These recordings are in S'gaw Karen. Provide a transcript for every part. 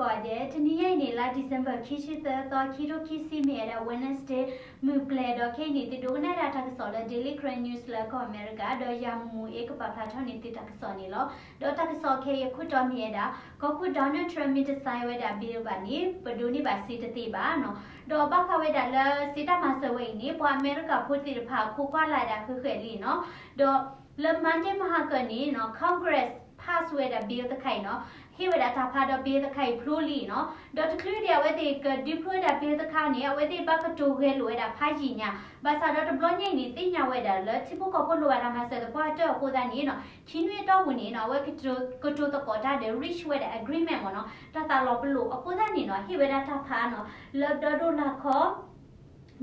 ဂီၤဒဲး တနံၤညါအံၤန့ၣ် လါ December ခံဆံသၢသီ ခံထိခံဆံ မ့ၢ်ဝဲဒၣ် Wednesday မုၢ်ပျဲၢ် ဒီးခဲအံၤန့ၣ် သုဒိကနၣ်ဒၣ်တၢ်ကစီၣ်လၢ Daily Karen News လၢကီၢ်အမဲရကၤ ဒီးယၤမူးမူးအ့ကပာ်ဖျါထီၣ်န့ၢ်သုတၢ်ကစီၣ်န့ၣ်လီၤ. ဒီးတၢ်ကစီၣ်ခဲအံၤအခိၣ်တီမ့ၢ်ဝဲဒၣ် ကီၢ်ခိၣ် Donald Trump မ့ၢ်တ sign ဝဲဒၣ် bill ဘၣ်န့ၣ် ပဒိးန့ၢ်ဘၣ်စ့တသ့ဘၣ်နီၤ. ဒီးဘၣ်ဃးဝဲဒၣ်လၢစ့တၢ်မၤစၢၤဝဲအံၤန့ၣ် ပှၤအမဲရကၤဖိသ့ၣ်တဖၣ်အခိးကွၢ်လၢ်ဒၣ်ဃဲးဃဲးလံနီၤ. ဒီးလၢ Monday မဟါကၢန့ၣ်နီၤ Congress pass ဝဲဒၣ် bill တခါအံၤနီၤ, ဟ့ၣ်ဝဲဒၣ်တၢ်ဖးဒီး bill တခါအံၤဖျိလံနီၤ. ဒီးတချုးဒံးအဝဲသ့ၣ်ကဒုးဖျိဝဲဒၣ် bill တခါန့ၣ် အဝဲသ့ၣ်ဘၣ်ကတိၤဂဲၤလိာ်ဝဲဒၣ်ဖးယံာ်ညါ, ဘၣ်ဆၣ်ဒီးတဘျီညါအံၤန့ၣ် သ့ၣ်ညါဝဲဒၣ်လၢ ထံဖိကီၢ်ဖိလိၣ်ဘၣ်တၢ်မၤစၢၤသပှၢ်တၢၢ်အဃိသတးန့ၣ်နီၤ ခံနွံအတီၢ်ပူၤန့ၣ်နီၤ အဝဲကတိၤသကိးတၢ်ဒီး reach ဝဲဒၣ် agreement မ့ၢ်နီၤ, တၢ်သးလီၤပလိာ်အဃိသတးန့ၣ်နီၤ ဟ့ၣ်ဝဲဒၣ်တၢ်ဖးနီၤ လၢဘျီဒိလါခီ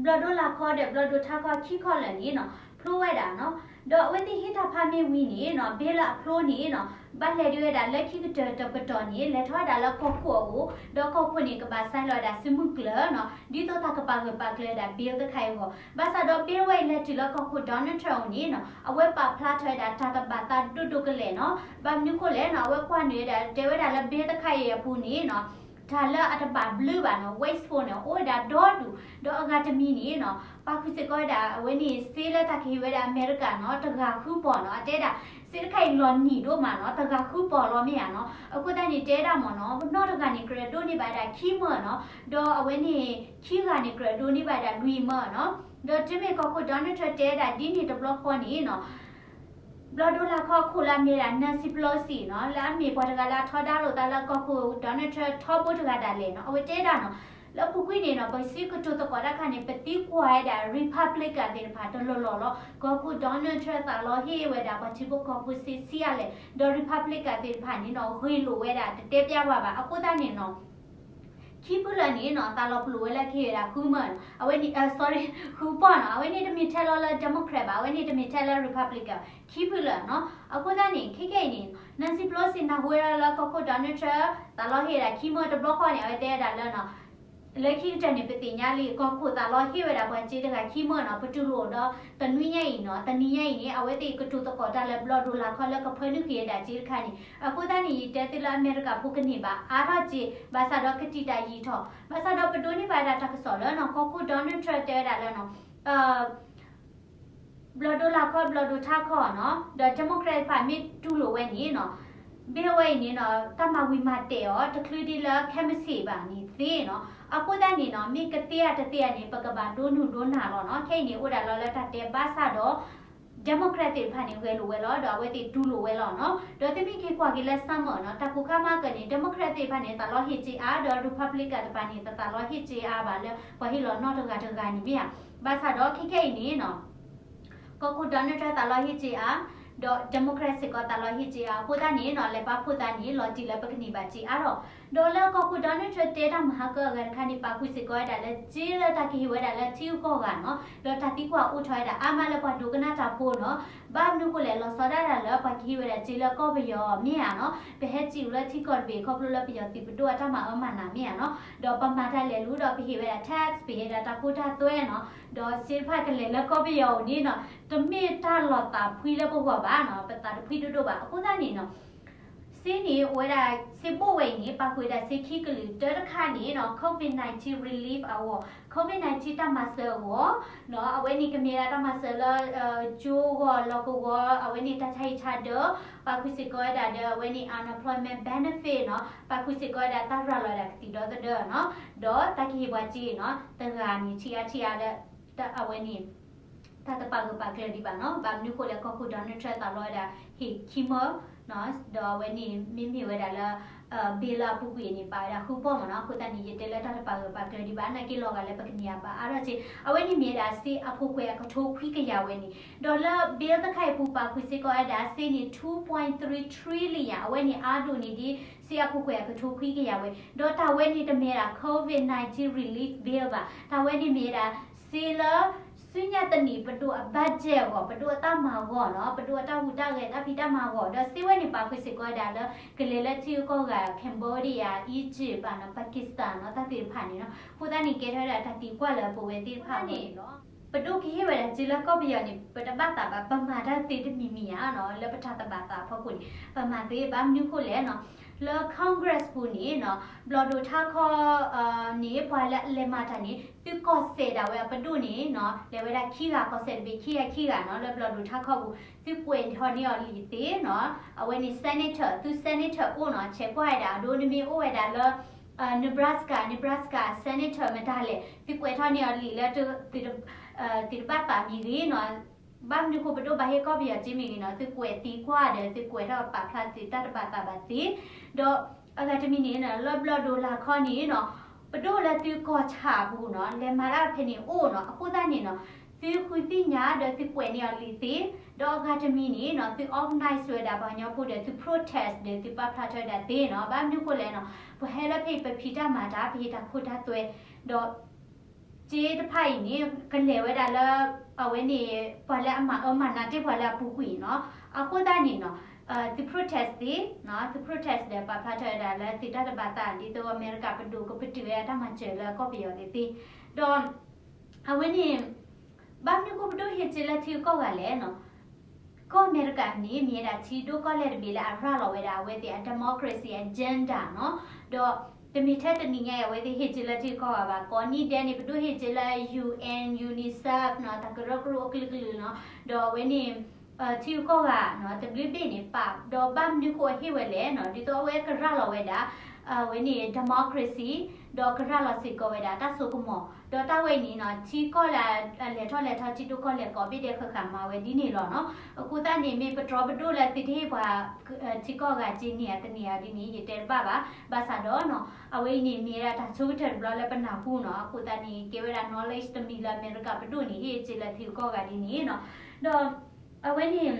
ဘျီဒိလါခီဒီးဘျီဒိထါခီခံခီလၢာ်န့ၣ်နီၤ ဖျိဝဲဒၣ်နီၤ. ဒီးအဝဲသ့ၣ်ဟ့ၣ်တၢ်ဖးမ့ၢ်ဝံၤန့ၣ်နီၤ bill လၢအဖျိန့ၣ်နီၤ ဘၣ်လဲၤဒံးဝဲဒၣ်လၢခံကတၢၢ်တပတီၢ်န့ၣ် လဲၤထီၣ်ဝဲဒၣ်လၢကီၢ်ခိၣ်အအိၣ်, ဒီးကီၢ်ခိၣ်န့ၣ် ကဘၣ် sign လီၤဝဲဒၣ်စုမုၢ်ကျၢၤနီၤ ဒ်သိးတၢ်ကပာ်ဂၢၢ်ပာ်ကျၢၤဝဲဒၣ် bill တခါအံၤအဂီၢ်. ဘၣ်ဆၣ်ဒီး bill ဝဲအံၤလဲၤတုၤလၢကီၢ်ခိၣ် Donald Trump အအိၣ်န့ၣ်နီၤ အဝဲပာ်ဖျါထီၣ်ဝဲဒၣ်တၢ်တဘၣ်သးဒိၣ်ဒိၣ်ကလဲာ်နီၤ. ဘၣ်မနုၤဃိလဲၣ်နီၤ အဝဲကွၢ်န့ၢ်ဝဲဒၣ် တဲဝဲဒၣ်လၢ bill တခါအံၤအပူၤန့ၣ်နီၤ တၢ်လၢအတဘၣ်ဘျုးဘၣ်နီၤ wasteful န့ၣ် အိၣ်ဝဲဒၣ်ဒီဒူၣ်, ဒီးအဂၤတမံၤန့ၣ်နီၤ ပာ်ဃုာ်စ့ၢ်ကီးဝဲဒၣ် အဝဲန့ၣ်စ့လၢတၢ်ကဟ့ၣ်ဝဲဒၣ်အမဲရကၤနီၤ တဂၤဃုပီၢ်နီၤ အတဲဒၣ် စ့တခါအံၤလီၤနံၣ်ဒိၣ်မးနီၤ တဂၤဃုပီၢ်လီၤမ့ၢ်ဧါနီၤ. အဃိသတးန့ၣ် တဲဒၣ်မ့ၢ်နီၤ နီၢ်တဂၤန့ၣ် ကြၢးဒိးန့ၢ်ဘၣ်ဝဲဒၣ်ခံမၢနီၤ, ဒီးအဝဲန့ၣ် ခံဂၤန့ၣ် ကြၢးဒိးန့ၢ်ဘၣ်ဝဲဒၣ်လွံၢ်မၢနီၤ. ဒီးတုၤမ့ၢ်ကီၢ်ခိၣ် Donald Trump တဲဒၣ်ဒ်န့ၣ်တဘျီဃီန့ၣ်နီၤ ဘျီဒိလါခီအခိၣ်လၢအမ့ၢ်ဒၣ် Nancy Pelosi နီၤ လၢအမ့ၢ်ပှၤတဂၤလၢအထီဒါလိာ်သးလၢကီၢ်ခိၣ် Donald Trump ထီဘိတဂၤဒၣ်လဲာ်နီၤ အဝဲတဲဒၣ်နီၤ လၢအပူၤကွံာ်န့ၣ်နီၤ ပစ့ကတိၤသကိးတၢ်တခါန့ၣ် ပသံကွၢ်ဝဲဒၣ် Republican သ့ၣ်တဖၣ်တလီၢ်လီၢ်လီၤ. ကီၢ်ခိၣ် Donald Trump သးလီဟ့ၣ်ဝဲဒၣ်ပှၤထံဖိကီၢ်ဖိစ့ဆံးအါလဲၣ်, ဒီး Republican သ့ၣ်တဖၣ်န့ၣ်နီၤ ဂ့ၢ်လိာ်ဝဲဒၣ်တတဲပျးဝဲဘၣ်. အဃိသတးန့ၣ်နီၤ ခံဖုလၢာ်န့ၣ်နီၤ သးလီၤပလိာ်ဝဲလၢကဟ့ၣ်ဝဲဒၣ်ဃုမၢနီၤ အဝဲန့ၣ် sorry ဃုပီၢ်နီၤ အဝဲန့ၣ်တမ့ၢ်ထဲလီၤလၢ Democrat ဘၣ် အဝဲန့ၣ်တမ့ၢ်ထဲလၢ Republican ခံဖုလၢာ်နီၤ. အဃိသတးန့ၣ် ခဲခဲအံၤန့ၣ် Nancy Pelosi နၢ်ဟူဝဲဒၣ်လၢကီၢ်ခိၣ် Donald Trump သးလီဟ့ၣ်ဝဲဒၣ်ခံမၢတဘျီဃီန့ၣ် အဝဲတဲဝဲဒၣ်လၢနီၤ လၢခံကတၢၢ်န့ၣ် ပသ့ၣ်ညါလံ ကီၢ်ခိၣ်သးလီဟ့ၣ်ဝဲဒၣ်ပှၤစ့တဂၤခံမၢနီၤ ပတူၢ်လိာ်ဒီးတနွံညါအံၤနီၤ တနံၤညါအံၤန့ၣ် အဝဲသ့ၣ်ကတိၤသကိးတၢ်လၢဘျီဒိလါခီလၢကဖၢနုာ်က့ၤဝဲဒၣ်စ့တခါန့ၣ် အဃိသတးန့ၣ် ယတဲသုလၢအမဲရကၤဖိကန့ၢ်ဘၣ်အါထီၣ်စ့ ဘၣ်ဆၣ်ဒီးကတံာ်တာ်ယံာ်ထီၣ် ဘၣ်ဆၣ်ဒီးပဒိးန့ၢ်ဘၣ်ဝဲဒၣ်တၢ်ကစီၣ်လၢနီၤ ကီၢ်ခိၣ် Donald Trump တဲဝဲဒၣ်လၢနီၤ ဘျီဒိလါခီ ဘျီဒိထါခီနီၤ ဒီး Democrat တဖၣ်မ့ၢ်တူၢ်လိာ်ဝဲန့ၣ်နီၤ ဘ့ၣ်ဝဲအံၤန့ၣ်နီၤ တၢ်မၤဝံၤမၤတဲာ်အီၤ တချုးဒံးလၢခဲမုၢ်ဆ့ၣ်ဘၣ်န့ၣ်သ့နီၤ. အဃိသတးန့ၣ်နီၤ မ့ၢ်ကသ့ဧါတသ့ဧါန့ၣ် ပကဘၣ်ဒိးနုာ်ဒိးနၢ်လီၤနီၤ. ခဲအံၤန့ၣ် အိၣ်ဒၣ်လီၤလၢတၢ်တဲဘၣ်ဆၣ်ဒီး Democrat သ့ၣ်တဖၣ်န့ၣ် ဂဲၤလိာ်ဝဲလီၤ ဒီးအဝဲသ့ၣ်တူၢ်လိာ်ဝဲလီၤနီၤ. ဒီးသုမ့ၢ်က့ၤကွၢ်က့ၤလၢ summer နီၤ တၢ်ကိၢ်ခါမၤကၢၢ်န့ၣ် Democrat သ့ၣ်တဖၣ်န့ၣ် သးလီဟ့ၣ်စ့အါ ဒီး Republican တဖၣ်န့ၣ် တသးလီဟ့ၣ်စ့အါဘၣ်လၢ ပှၤဟ့ၣ်လီၤနီၢ်တဂၤတဂၤန့ၣ်မ့ၢ်ဧါ. ဘၣ်ဆၣ်ဒီးခဲခဲအံၤန့ၣ်နီၤ ကီၢ်ခိၣ် Donald Trump သးလီဟ့ၣ်စ့အါ ဒီး Democrat စ့ၢ်ကီးသးလီဟ့ၣ်စ့အါ အဃိသတးန့ၣ်နီၤ လဲၤပာ်ဖှိၣ်သးန့ၣ် လီၤတံၢ်လၢပကန့ၢ်ဘၣ်စ့အါထီၣ် ဒီးလၢကီၢ်ခိၣ် Donald Trump တဲတၢ်မၤဟါကၢအဂၤတခါန့ၣ် ပာ်ဃုာ်စ့ၢ်ကီးဝဲဒၣ်လၢ စ့လၢတၢ်ကဟ့ၣ်ဝဲဒၣ်လၢထံဂုၤကီၢ်ဂၤနီၤ ဒီးတၢ်သံကွၢ်အိၣ်ထီၣ်ဝဲဒၣ်အါမးလၢပှၤဒိကနၣ်တၢ်ဖိနီၤ ဘၣ်မနုၤဃိလဲၣ် လီၤဆီဒၣ်တၢ်လၢပှၤကဟ့ၣ်ဝဲဒၣ်စ့လၢကီၢ်ပယီၤမ့ၢ်ဧါနီၤ ပဟဲစံးအီၤလၢထံကီၢ်တဘ့ၣ် ခီဖျိလၢပယီၤသုးပဒိၣ်အတၢ်မၤအၢမၤနးမ့ၢ်ဧါနီၤ ဒီးပမၤတၢ်လဲၤလူၤဒီးပဟ့ၣ်ဝဲဒၣ် tax ပဟ့ၣ်ဒၣ်တၢ်ခိတၢ်သွဲနီၤ ဒီးစ့တဖၣ်ကလဲၤလၢကီၢ်ပယီၤအအိၣ်န့ၣ်နီၤ တမ့ၢ်တၢ်လီၤသးဖှံလၢပဂီၢ်ဘၣ်နီၤ ပသးတဖှံဒိၣ်ဒိၣ်ဘၣ် အဃိသတးန့ၣ်နီၤ စ့န့ၣ် အိၣ်ဝဲဒၣ် စ့ဘိၣ်ဝဲအံၤန့ၣ် ပာ်ဃုာ်ဝဲဒၣ်စ့ခံကလုာ် တၢတခါန့ၣ်နီၤ COVID nineteen relief အဂီၢ် COVID nineteen တၢ်မၤစၢၤအဂီၢ်နီၤ အဝဲန့ၣ်ကမ့ၢ်ဒၣ်တၢ်မၤစၢၤလၢ ကၠိဂီၤလီၢ်ကဝီၤ အဝဲန့ၣ်တၢ်ဆါဟံၣ်ဆါဒၢး ပာ်ဃုာ်စ့ၢ်ကီးဝဲဒၣ်ဒီး အဝဲန့ၣ် unemployment benefit နီၤ ပာ်ဃုာ်စ့ၢ်ကီးဝဲဒၣ်တၢ်ရၤလီၤဝဲဒၣ်ကသံၣ်ဒီသဒၢနီၤ ဒီးတၢ်ကဟ့ၣ်ပှၤစ့နီၤ တဂၤန့ၣ် ထံအါထံအါလၢ အဝဲန့ၣ် တၢ်တပာ်ဂၢၢ်ပာ်ကျၢၤဒံးဘၣ်နီၤ ဘၣ်မနုၤဃိလဲၣ် ကီၢ်ခိၣ် Donald Trump သးလီဝဲဒၣ် ဟ့ၣ်ခံမၢ ဒီးအဝဲန့ၣ် မ့မ့ၢ်ဝဲဒၣ်လၢ ဘ့လၢအပူၤကွံာ်န့ၣ် ပာ်ဝဲဒၣ်ဃုပီၢ်မ့ၢ်နီၤ အဃိသတးန့ၣ် ယတဲလၢတၢ်တပာ်ဂၢၢ်ပာ်ကျၢၤဒံးဘၣ် နာ်က့လီၤဂာ်လၢပကန့ၢ်အဘၣ်အါထီၣ်စ့ အဝဲန့ၣ်မ့ၢ်ဝဲဒၣ်စ့အဖှိၣ်ကွဲးအကထိခွံကယၤဝဲန့ၣ် ဒီးလၢ bill တခါအံၤအပူၤပာ်ဃုာ်စ့ၢ်ကီးဝဲဒၣ်စ့န့ၣ် two point three trillion အဝဲန့ၣ်အါဒိၣ်န့ၣ်ဒ် စ့အဖှိၣ်ကွဲးအကထိခွံကယၤဝဲ ဒီးတၢ်ဝဲန့ၣ်တမ့ၢ်ဝဲဒၣ် COVID nineteen relief bill ဘၣ် တၢ်ဝဲန့ၣ်မ့ၢ်ဝဲဒၣ် စ့လၢ ဆူညါတနံၣ်ပဒိၣ်အ budget အဂီၢ် ပဒိၣ်အတၢ်မၤအဂီၢ်နီၤ ပဒိၣ်အတၢ်ဟူးတၢ်ဂဲၤတၢ်ဖံးတၢ်မၤအဂီၢ် ဒီးစ့ဝဲန့ၣ်ပာ်ဃုာ်စ့ၢ်ကီးဝဲဒၣ်လၢ ကလဲၤလၢထံဂုၤကီၢ်ဂၤ Cambodia Egypt ဘၣ်နီၤ Pakistan နီၤ တၢ်သ့ၣ်တဖၣ်န့ၣ်နီၤ အဃိသတးန့ၣ် ကဲထီၣ်ဝဲဒၣ်တၢ်သံကွၢ်လၢပဝဲသ့ၣ်တဖၣ်န့ၣ်လီၤ. ပဒိၣ်ကဟ့ၣ်ဝဲဒၣ်စ့လၢကီၢ်ပယီၤန့ၣ် ပတဘၣ်သးဘၣ် ပမၤတၢ်သ့တမံၤမံၤဧါနီၤ လၢပတၢ်တဘၣ်သးအဖီခိၣ်န့ၣ် ပမၤသ့ဘၣ်မနုၤဃိလဲၣ်နီၤ လၢ Congress ပူၤန့ၣ်နီၤ ဘျီၣ်ဒိၣ်ထါခီန့ၣ် ပှၤလၢအလဲၤမၤတၢ်န့ၣ် သုးကီၢ်စဲၣ်ဒၣ်ဝဲအပဒိၣ်န့ၣ်နီၤ လဲၤဝဲဒၣ်ခံဂၤ ကီၢ်စဲၣ်တဘ့ၣ်ခံဂၤခံဂၤနီၤ လၢဘျီၣ်ဒိၣ်ထါခီပူၤ သုးကွဲးထီၣ်န့ၢ်အီၤလံာ်သ့နီၤ အဝဲန့ၣ် senator သုး senator အိၣ်နီၤ ဆဲးကွၢ်ဝဲဒၣ် အဒိနမ့ၢ်အိၣ်ဝဲဒၣ်လၢ Nebraska Nebraska senator မတၤလဲၣ် သုးကွဲးထီၣ်န့ၢ်အီၤလံာ်လၢ သုးတဘၣ်သးမ့ၢ်ဂ့ၤနီၤ ဘၣ်မနုၤဃိပဒိၣ်ဘၣ်ဟ့ၣ်ကီၢ်ပယီၤက့မ့ၢ်ဂ့ၤနီၤ သုးကွဲးသံကွၢ်ဒီး သုးကွဲးထီၣ်ပာ်ဖျါသုးတၢ်တဘၣ်သးဘၣ်သ့, ဒီးအဂၤတမံၤန့ၣ် လၢဘျီၣ်ဒိၣ်လၢ်ခီန့ၣ်နီၤ ပဒိၣ်လၢသုးကီၢ်ဆၣ်အပူၤနီၤ လဲၤမၤတၢ်ဖဲန့ၣ်အိၣ်နီၤ အဃိသတးန့ၣ်နီၤ သုဃုသ့ၣ်ညါဒီးသုးကွဲးန့ၢ်အီၤလံာ်သ့, ဒီးအဂၤတမံၤန့ၣ်နီၤ သု organize ဝဲဒၣ်ပှၤကညီဖိဒီးသု protest ဒီးသုပာ်ဖျါထီၣ်ဝဲဒၣ်သ့နီၤ ဘၣ်မနုၤဃိလဲၣ်နီၤ ပှၤဟဲလၢဖဲအံၤ ပဖံးတၢ်မၤတၢ် ပဟ့ၣ်တၢ်ခိတၢ်သွဲ ဒီး က့တဖၣ်အံၤန့ၣ် ကလဲၤဝဲဒၣ်လၢ အဝဲန့ၣ် ပှၤလၢအမၤအၢမၤနးတ့ၢ်ပှၤလၢအပူၤကွံာ်နီၤ, အဃိသတးန့ၣ်နီၤ သု protest သ့, သု protest ဒီးပာ်ဖျါထီၣ်ဝဲဒၣ်လၢသုးတၢ်တဘၣ်သး ဒ်သိးအမဲရကၤပဒိၣ်ကပတုာ်ဝဲဒၣ်တၢ်မၤစၢၤလၢကီၢ်ပယီၤသ့ၣ်သ့, ဒီး အဝဲန့ၣ် ဘၣ်မနုၤဃိပဒိၣ်ဟ့ၣ်စ့လၢထံဂုၤကီၢ်ဂၤလဲၣ်နီၤ ကီၢ်အမဲရကၤန့ၣ် မ့ၢ်ဝဲဒၣ်ထံဒိၣ်ကီၢ်လဲၢ်တဘ့ၣ်လၢအရၤလီၤဝဲဒၣ်အဝဲသ့ၣ်အ democracy agenda နီၤ, ဒီးတမ့ၢ်ထဲတနံၤညါအံၤ အဝဲသ့ၣ်ဟ့ၣ်စ့လၢထံဂုၤကီၢ်ဂၤဘၣ်, ကိးနံၣ်ဒဲးန့ၣ် ပဒိၣ်ဟ့ၣ်စ့လၢ UN UNICEF နီၤ တၢ်ကရၢကရိအကလုာ်ကလုာ်နီၤ, ဒီးအဝဲန့ၣ် ထံဂုၤကီၢ်ဂၤနီၤ တဘျုးဘ့ၣ်န့ၣ်ပာ်, ဒီးဘၣ်မနုၤဃိအဟ့ၣ်ဝဲလဲၣ်နီၤ ဒ်သိးအဝဲကရၤလီၤဝဲဒၣ် အဝဲန့ၣ် democracy ဒီးကရၤလီၤစ့ၢ်ကီးဝဲဒၣ်တၢ်စိကမီၤ, ဒီးတၢ်ဝဲအံၤန့ၣ်နီၤ ထံကီၢ်လၢအလဲၤထီၣ်လဲၤထီထံဒိၣ်ကီၢ်လဲၢ်ကိးဘ့ၣ်ဒဲး ဃၣ်ဃၣ်မၤဝဲဒ်န့ၣ်လီၤနီၤ. အဃိသတးန့ၣ် မ့ၢ်ပတြီပဒိၣ်လၢသုတဟ့ၣ်ပှၤ ထံကီၢ်ဂၤက့န့ၢ်ဧါတန့ၢ်ဧါဒ်န့ၣ် ယတဲတဘၣ်ဘၣ်. ဘၣ်ဆၣ်ဒီးနီၤ အဝဲအံၤန့ၣ်မ့ၢ်ဝဲဒၣ်တၢ်ဆိကတၢၢ်တဘျီလၢပနၢ်ဟူနီၤ. အဃိသတးန့ၣ် ကဲဝဲဒၣ် knowledge တမံၤလၢအမဲရကၤပဒိၣ်န့ၣ် ဟ့ၣ်စ့လၢထံဂုၤကီၢ်ဂၤဒ်န့ၣ်နီၤ. ဒီးအဝဲန့ၣ်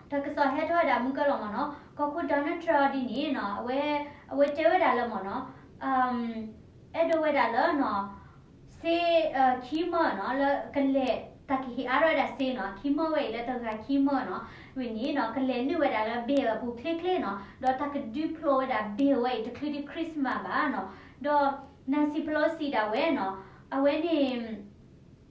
တၢ်ကစီၣ်ဟဲထီၣ်ဝဲဒၣ်မုၢ်ကၢၢ်လီၤမ့ၢ်နီၤ, ကီၢ်ခိၣ် Donald Trump ဒ်န့ၣ်နီၤ အဝဲ အဝဲတဲဝဲဒၣ်လၢမ့ၢ်နီၤ အဲၣ်ဒိးဝဲဒၣ်လၢနီၤ စ့ ခံမၢၢ်နီၤ လၢကလဲၤ တၢ်ကဟ့ၣ်အါထီၣ်ဝဲဒၣ်စ့နီၤ ခံမၢၢ်ဝဲအံၤလၢတဂၤခံမၢၢ်နီၤ ဝံၤန့ၣ်နီၤ ကလဲၤနုာ်ဝဲဒၣ်လၢ bill အပူၤချ့ချ့နီၤ ဒီးတၢ်ကဒုးဖျိးဝဲဒၣ် bill ဝဲအံၤတချုးဒံး Christmas ဘၣ်နီၤ. ဒီး Nancy Pelosi ဒၣ်ဝဲနီၤ အဝဲန့ၣ်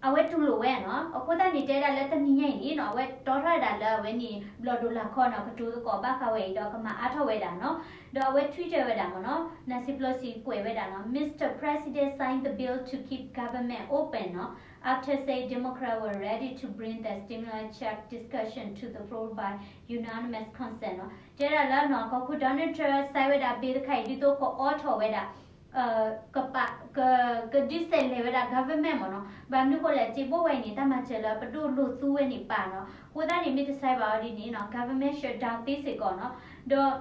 အဝဲတူၢ်လိာ်ဝဲနီၤ. အဃိသတးန့ၣ် တဲဒၣ်လၢတနံၤညါအံၤန့ၣ်နီၤ အဝဲတီထီၣ်ဝဲဒၣ်လၢအဝဲန့ၣ် ဘျီၣ်ဒိၣ်လၢ်ခီနီၤ ကတိၤသကိးဘၣ်ဃးဝဲအံၤ ဒီးကမၤအါထီၣ်ဝဲဒၣ်နီၤ. ဒီးအဝဲ tweet ဝဲဒၣ်မ့ၢ်နီၤ Nancy Pelosi ကွဲးဝဲဒၣ်နီၤ Mister President signed the bill to keep government open နီၤ after say Democrat were ready to bring the stimulus check discussion to the floor by unanimous consent နီၤ. တဲဒၣ်လၢနီၤ ကီၢ်ခိၣ် Donald Trump sign ဝဲဒၣ် bill တခါအံၤ ဒ်သိးကအိးထီၣ်ဝဲဒၣ် ကပာ် က ကဒုးစဲးလဲၤဝဲဒၣ် government မ့ၢ်နီၤ. ဘၣ်မနုၤဃိလဲၣ် စ့ဘိဝဲအံၤန့ၣ် တၢ်မၤစၢၤလၢပဒိၣ်လိာ်သူဝဲန့ၣ်ပာ်နီၤ. အဃိသတးန့ၣ် မ့ၢ်တ sign ဘၣ်အီၤဒ်န့ၣ်နီၤ government shutdown သ့စ့ၢ်ကီးနီၤ. ဒီး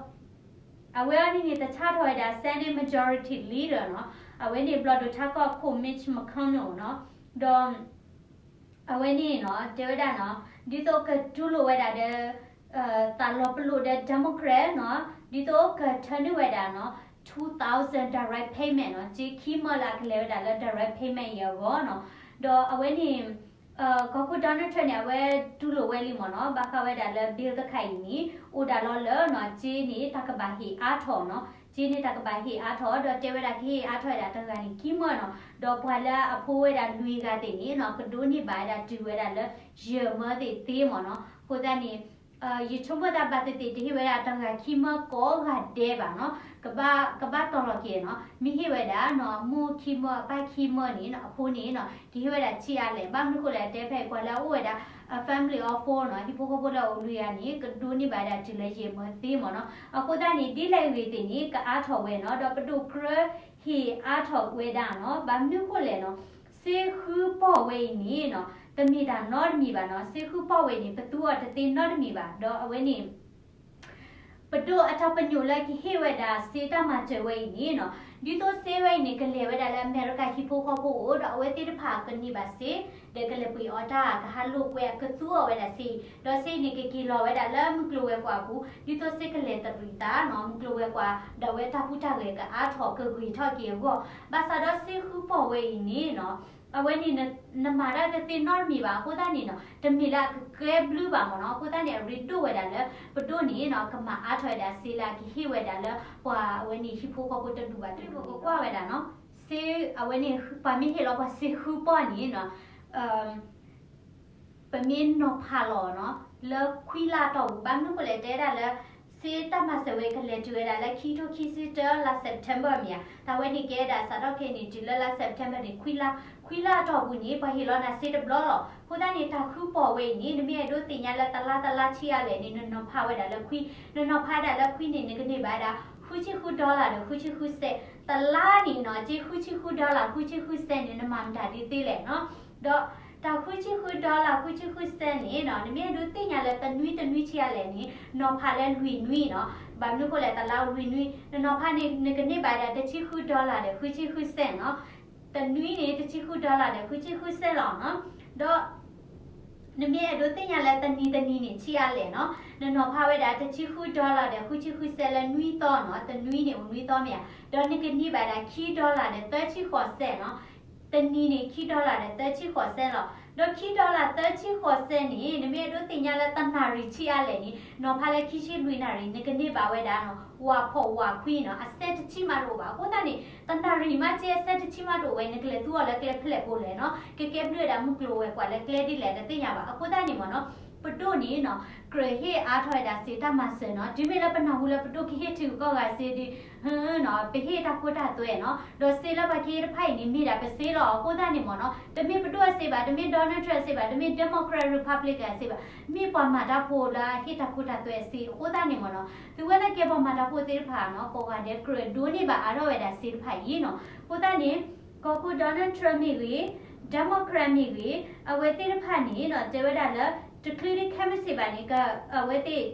အဝဲအံၤန့ၣ် တဆါထီၣ်ဝဲဒၣ် Senate Majority Leader နီၤ. အဝဲန့ၣ် ဘျီၣ်ဒိၣ်ထါခီခိၣ် Mitch McConnell နီၤ. ဒီး အဝဲန့ၣ်နီၤ တဲဝဲဒၣ်နီၤ ဒ်သိးကတူၢ်လိာ်ဝဲဒၣ်ဒီး သးလီၤပလိာ်ဒီး Democrat နီၤ ဒ်သိးကထၢနုာ်ဝဲဒၣ်နီၤ two thousand direct payment နီၤ စ့ခံမၢၢ်လၢအကလဲၤဝဲဒၣ်လၢ direct payment အံၤအဂီၢ်နီၤ. ဒီးအဝဲန့ၣ် ကီၢ်ခိၣ် Donald Trump န့ၣ် အဝဲတူၢ်လိာ်ဝဲလံမ့ၢ်နီၤ ဘၣ်ဃးဝဲဒၣ်လၢ bill တခါအံၤန့ၣ် အိၣ်ဒၣ်လီၤလၢနီၤ စ့န့ၣ် တၢ်ကဘၣ်ဟ့ၣ်အါထီၣ်နီၤ စ့န့ၣ် တၢ်ကဘၣ်ဟ့ၣ်အါထီၣ် ဒီးတဲဝဲဒၣ်ကဟ့ၣ်အါထီၣ်ဝဲဒၣ်တဂၤန့ၣ် ခံမၢၢ်နီၤ ဒီးပှၤလၢအဖိဝဲဒၣ်လွံၢ်ဂၤသ့ၣ်န့ၣ်နီၤ ကဒိးန့ၢ်ဘၣ်ဝဲဒၣ်တုၤဝဲဒၣ်လၢ ယဲၢ်မၢၢ်သ့ၣ်သ့မ့ၢ်နီၤ. အဃိသတးန့ၣ် ယဆိကမိၣ်သးဘၣ်သ့ၣ်သ့ၣ် တဟ့ၣ်ဝဲဒၣ်တဂၤခံမၢၢ်ကိးဂၤဒဲးဘၣ်နီၤ ကဘၣ် ကဘၣ်တီၢ်လီၤက့ၤနီၤ မ့ၢ်ဟ့ၣ်ဝဲဒၣ်နီၤ မိၢ်ခံမၢၢ်အပၢ်ခံမၢၢ်န့ၣ်နီၤ အဖိန့ၣ်နီၤ ကဟ့ၣ်ဝဲဒၣ်ဆံးအါလဲၣ် ဘၣ်မနုၤဃိလဲၣ် တဲဖဲပှၤလၢအအိၣ်ဝဲဒၣ် အ family of four နီၤ ဟံၣ်ဖိဃီဖိလၢအအိၣ်လွံၢ်ဂၤန့ၣ် ကဒိးန့ၢ်ဘၣ်ဝဲဒၣ်တုၤလၢယဲၢ်မၢၢ်သ့မ့ၢ်နီၤ. အဃိသတးန့ၣ် ဒ်လဲၣ်ဂ့ၤသ့ၣ်န့ၣ် ကအါထီၣ်ဝဲနီၤ ဒီးပဒိၣ်ကြၢးဟ့ၣ်အါထီၣ်ဝဲဒၣ်နီၤ ဘၣ်မနုၤဃိလဲၣ်နီၤ စ့ဃုပီၢ်ဝဲအံၤန့ၣ်နီၤ တမ့ၢ်တၢ်နီတမံၤဘၣ်နီၤ စ့ဃုပီၢ်ဝဲအံၤန့ၣ် ပသူအီၤတသ့နီတမံၤဘၣ် ဒီးအဝဲန့ၣ် ပဒိၣ်အတၢ်ပညိၣ်လၢကဟ့ၣ်ဝဲဒၣ်စ့တၢ်မၤစၢၤဝဲအံၤန့ၣ်နီၤ ဒ်သိးစ့ဝဲအံၤန့ၣ် ကလဲၤဝဲဒၣ်လၢအမဲရကၤဟံၣ်ဖိဃီဖိအအိၣ် ဒီးအဝဲသ့ၣ်တဖၣ်ကန့ၢ်ဘၣ်စ့ ဒီးကလဲၤပှ့ၤအီၣ်တၢ် ကဟးလိာ်ကွဲ ကသူအီၤဝဲဒၣ်စ့အံၤ ဒီးစ့အံၤန့ၣ် ကက့ၤလီၤဝဲဒၣ်လၢမုၢ်ကျိၤဝဲၤကွာ်အပူၤ ဒ်သိးစ့ကလဲၤတရံးသးနီၤ မုၢ်ကျိၤဝဲၤကွာ် ဒီးအဝဲတၢ်ဟူးတၢ်ဂဲၤကအါထီၣ်ကဂ့ၤထီၣ်က့ၤအဂီၢ် ဘၣ်ဆၣ်ဒီးစ့ဃုပီၢ်ဝဲအံၤန့ၣ်နီၤ အဝဲန့ၣ် နမၤတၢ်တသ့နီတမံၤဘၣ် အဃိသတးန့ၣ်နီၤ တမ့ၢ်လၢအကကဲဘျုးဘၣ်မ့ၢ်နီၤ အဃိသတးန့ၣ် အရ့ဒိၣ်ဝဲဒၣ်လၢ ပဒိၣ်န့ၣ်နီၤ ကမၤအါထီၣ်ဝဲဒၣ်စ့လၢအကဟ့ၣ်ဝဲဒၣ်လၢ ပှၤအဝဲန့ၣ်ဟံၣ်ဖိဃီဖိတဒူၣ်ဘၣ်တဒူၣ် ပကကွၢ်ဝဲဒၣ်နီၤ စ့အဝဲန့ၣ် ပှၤမ့ၢ်ဟ့ၣ်လီၤပှၤစ့ဃုပီၢ်န့ၣ်နီၤ ပမ့ၢ်နီၤဖးလီၤနီၤ လၢခွံလါတီၢ်ပူၤ ဘၣ်မနုၤဃိလဲၣ် တဲဒၣ်လၢ စ့တၢ်မၤစၢၤဝဲကလဲၤတုၤဝဲဒၣ်လၢခံထိခံဆံတၢလါ September မ့ၢ်ဧါ, တၢ်ဝဲန့ၣ်ကဲဒၣ်စးထီၣ်ခဲအံၤန့ၣ် တုၤလၢလါ September န့ၣ် ခွံလါ, ခွံလါအတီၢ်ပူၤန့ၣ် ပှၤဟ့ၣ်လီၤနၤစ့တဘျီလီၤ. အဃိသတးန့ၣ် တၢ်ဃုပီၢ်ဝဲအံၤန့ၣ် နမ့ၢ်အဲၣ်ဒိးသ့ၣ်ညါလၢတလါတလါဆံးအါလဲၣ်န့ၣ် နနီၤဖးဝဲဒၣ်လၢခွံ, နနီၤဖးဒၣ်လၢခွံန့ၣ် နကန့ၢ်ဘၣ်ဒၣ် ဃုဆံဃု dollar ဒီး ဃုဆံဃုစဲး, တလါန့ၣ်နီၤ က့ဃုဆံဃု dollar ဃုဆံဃုစဲးန့ၣ် နမၤမတၤဒ်သ့လဲၣ်နီၤ. ဒီးတၢ်ဃုဆံဃု dollar ဃုဆံဃုစဲးန့ၣ်နီၤ နမ့ၢ်အဲၣ်ဒိးသ့ၣ်ညါလၢတနွံတနွံဆံးအါလဲၣ်န့ၣ် နီၤဖးလၢလွံၢ်နွံနီၤ. ဘၣ်မနုၤဃိလဲၣ် တလါလွံၢ်နွံ နနီၤဖးန့ၣ် နကန့ၢ်ဘၣ်ဒၣ်တဆံဃု dollar ဒီး ဃုဆံဃုစဲးနီၤ. တနွံန့ၣ် တဆံဃု dollar ဒီး ဃုဆံဃုစဲးလီၤနီၤ. ဒီး နမ့ၢ်အဲၣ်ဒိးသ့ၣ်ညါလၢတနံၤတနံၤန့ၣ် ဆံးအါလဲၣ်နီၤ, နနီၤဖးဝဲဒၣ်တဆံဃု dollar ဒီး ဃုဆံဃုစဲးလၢနွံသီနီၤ, တနွံန့ၣ်အိၣ်နွံသီမ့ၢ်ဧါ, ဒီးနကန့ၢ်ဘၣ်ဒၣ်ခံ dollar ဒီး သၢဆံဃိးစဲးနီၤ. တနံၤန့ၣ် ခံ dollar ဒီး သၢဆံဃိးစဲးလီၤ. ဒီးခံ dollar သၢဆံဃိးစဲးန့ၣ် နမ့ၢ်အဲၣ်ဒိးသ့ၣ်ညါလၢတနၣ်ရံၣ်ဆံးအါလဲၣ်န့ၣ် နီၤဖးလၢ ခံဆံလွံၢ်နၣ်ရံၣ် နကန့ၢ်ဘၣ်ဝဲဒၣ်နီၤ ဝးဖီၣ်ဝးခွံနီၤ, အစဲးတဆံမးတအိၣ်ဘၣ်. အဃိသတးန့ၣ် တနၣ်ရံၣ်မးက့ အစဲးတဆံမးတအိၣ်ဝဲ နကလဲၤသူအီၤလၢကျဲဖဲလဲၣ်ဖိလဲၣ်နီၤ, ကကဲဘျုးဝဲဒၣ်မုၢ်ကျိၤဝဲၤကွာ်လၢကျဲဒ်လဲၣ်တသ့ၣ်ညါဘၣ်. အဃိသတးန့ၣ်မ့ၢ်နီၤ ပဒိၣ်န့ၣ်နီၤ ကြၢးဟ့ၣ်အါထီၣ်ဝဲဒၣ်စ့တၢ်မၤစၢၤနီၤ, တုၤမ့ၢ်လၢပနၢ်ဟူလၢပဒိၣ်ကဟ့ၣ်ထုးကီၢ်ဂၤစ့ဒီး နီၤ ပဟ့ၣ်တၢ်ခိတၢ်သွဲနီၤ, ဒီးစ့လၢပှၤကဟ့ၣ်တဖၣ်အံၤန့ၣ် မ့ၢ်ဒၣ်ပစ့လီၤ. အဃိသတးန့ၣ်မ့ၢ်နီၤ တမ့ၢ်ပဒိၣ်အစ့ဘၣ်, တမ့ၢ် Donald Trump စ့ဘၣ်, တမ့ၢ် Democrat Republican စ့ဘၣ်, မ့ၢ်ပှၤမၤတၢ်ဖိလၢအဟ့ၣ်တၢ်ခိတၢ်သွဲအစ့. အဃိသတးန့ၣ်မ့ၢ်နီၤ သုဝဲလၢကဲပှၤမၤတၢ်ဖိသ့ၣ်တဖၣ်နီၤ ကိးဂၤဒဲးကြၢးဒိးန့ၢ်ဘၣ်အါထီၣ်ဝဲဒၣ်စ့တဖၣ်အံၤနီၤ. အဃိသတးန့ၣ် ကီၢ်ခိၣ် Donald Trump မ့ၢ်ဂ့ၤ, Democrat မ့ၢ်ဂ့ၤ, အဝဲသ့ၣ်တဖၣ်န့ၣ်နီၤ တဲဝဲဒၣ်လၢ တချုးဒ်ခဲမုၢ်ဆ့ၣ်ဘၣ်န့ၣ် အဝဲသ့ၣ်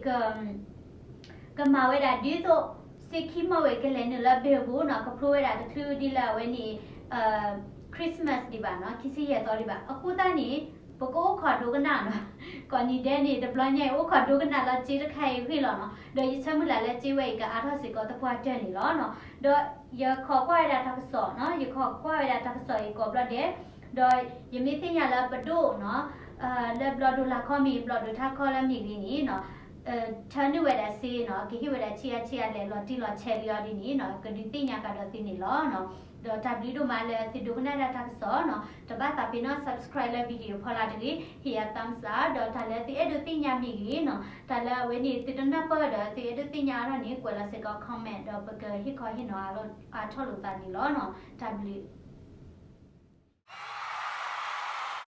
ကမၤဝဲဒၣ်ဒ်သိး စ့ခံမီၣ်ဝဲကလဲၤနုာ်လၢ bill ပူၤနီၤ, ကဖျိဝဲဒၣ်တချုးဒ်လၢအဝဲန့ၣ် Christmas ဒံးဘၣ်နီၤ, ခံဆံယဲၢ်သီဒံးဘၣ်. အဃိသတးန့ၣ် ပကအိၣ်ခိးဒိကနၣ်နီၤ, ကိးနံၤဒဲးန့ၣ် တဘျီညါအံၤ အိၣ်ခိးဒိကနၣ်လီၤစ့တခါအံၤဂ့ၢ်လီၤနီၤ. ဒီးယဆၢမုၢ်လၢ်လၢစ့ဝဲအံၤ ကအါထီၣ်စ့ၢ်ကီးသပှၢ်တၢၢ်န့ၣ်လီၤနီၤ. ဒီးယခိးကွၢ်ဝဲဒၣ်တၢ်ကစီၣ်နီၤ, ယခိးကွၢ်ဝဲဒၣ်တၢ်ကစီၣ်အံၤကိးဘျီဒဲး, ဒီးယမ့ၢ်သ့ၣ်ညါလၢပဒိၣ်နီၤ လၢဘျီဒိၣ်လၢခီမ့ၢ်ဂ့ၤ ဘျီဒိၣ်ထါခီလၢမ့ၢ်ဂ့ၤန့ၣ်နီၤ, ထၢနုာ်ဝဲဒၣ်စ့နီၤ, ကဟ့ၣ်ဝဲဒၣ်ဆံးအါဆံးအါလဲၣ် လီၤတံၢ်လီၤဆဲးလံအီၤဒ်န့ၣ်နီၤ, ကဒုးသ့ၣ်ညါကဒီးသုန့ၣ်လီၤနီၤ. ဒီးတၢ်ဘျုးဒိၣ်မးလၢသုဒိကနၣ်ဒၣ်တၢ်ကစီၣ်နီၤ, တဘၣ်သးပ့ၤနီၣ် subscribe လၢ video ဖီလာ်တဂ့ၤ, ဟ့ၣ်ယၤ thumbs up, ဒီးတၢ်လၢသုအဲၣ်ဒိးသ့ၣ်ညါမ့ၢ်ဂ့ၤနီၤ, တၢ်လၢအဝဲန့ၣ်သုတနၢ်ပၢၢ်ဒီးသုအဲၣ်ဒိးသ့ၣ်ညါအါထီၣ်န့ၣ် ကွဲးလီၤစ့ၢ်ကီး comment ဒီးပကဟ့ၣ်ခီဟ့ၣ်နီၤအါထီၣ်လိာ်သးန့ၣ်လီၤနီၤ. တၢ်ဘျုး